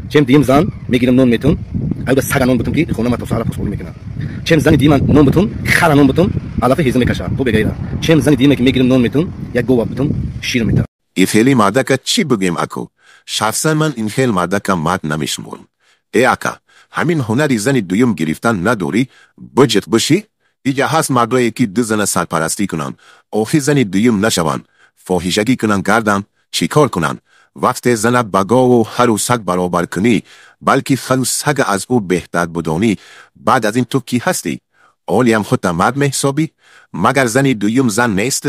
Чем дим зан мегирам, нон метун, аюда сага нон бутун, ки хона ма то сара посбонӣ мекунад. Чем зани диман нон бутун, хара нон бутун, алафа ҳезум мекаша. Хуб бегайра. Чем зани диме ки мегирам, нон метун, як гова бутун, шир мета. И хели мардака чӣ бигем, аку? Шахсан ман ин хел мардака мард намешуморам. Э ака, ҳамин ҳунари зани дуюм гирифтан надорӣ, биҷиқ бишӣ. Иҷа ҳаст мардое, ки ду зана сарпарастӣ кунанд, охир зани дуюм нашаванд, фоҳишагӣ кунанд, гарданд, чӣ кор кунанд? Вақте зана ба гову ҳару саг баробар кунӣ, балки хару сага аз ӯ беҳтар будонӣ, баъд аз ин ту кӣ ҳастӣ? Олиам худта мард меҳисобӣ? Магар зани дуюм зан нест?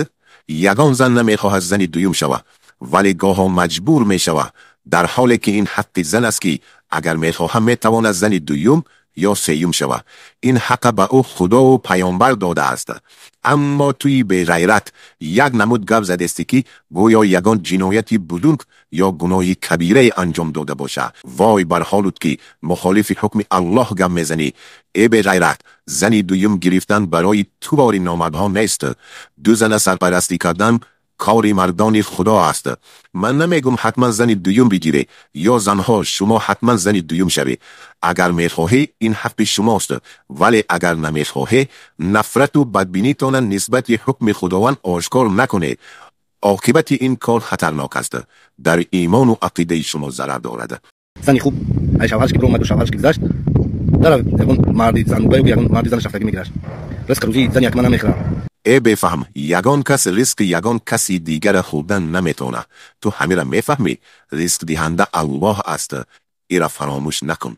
Ягон зан намехоҳад зани дуюм шава, вале гоҳо маҷбур мешава, дар ҳоле ки ин ҳаққи зан аст, ки агар мехоҳам, метавонад зани дуюм ё сеюм шава. Ин ҳаққа ба ӯ Худову паёмбар додааст. Аммо туи беғайрат як намуд гап задестӣ, ки гӯё ягон ҷинояти бузург ё гуноҳи кабирае анҷом дода боша. Вой бар ҳолут, ки мухолифи ҳукми Аллоҳ гап мезанӣ. Э беғайрат, зани дуюм гирифтан барои ту бори номардҳо нест. Ду зана сарпарастӣ кардан кори мардони Худо аст. Ман намегум, ҳатман зани дуюм бигире ё занҳо, шумо ҳатман зани дуюм шавед. Агар мехоҳӣ, ин ҳаққи шумост, вале агар намехоҳӣ, нафрату бадбинитона нисбати ҳукми Худованд ошкор накунед. Оқибати ин кор хатарнок аст, дар имону ақидаи шумо зарар дорад. Зани хуб ай шавҳарш ки биромаду шавҳарш ки гузашт, дара ягон марди зануга, ягон марди занаш рафтагӣ мегираш. Ризқ рӯзии зани якма намехӯрам. Э бефаҳм, ягон кас ризқи ягон каси дигара хӯрдан наметавонад. Ту ҳамира мефаҳмӣ? Ризқдиҳанда Аллоҳ аст, ира фаромӯш накун.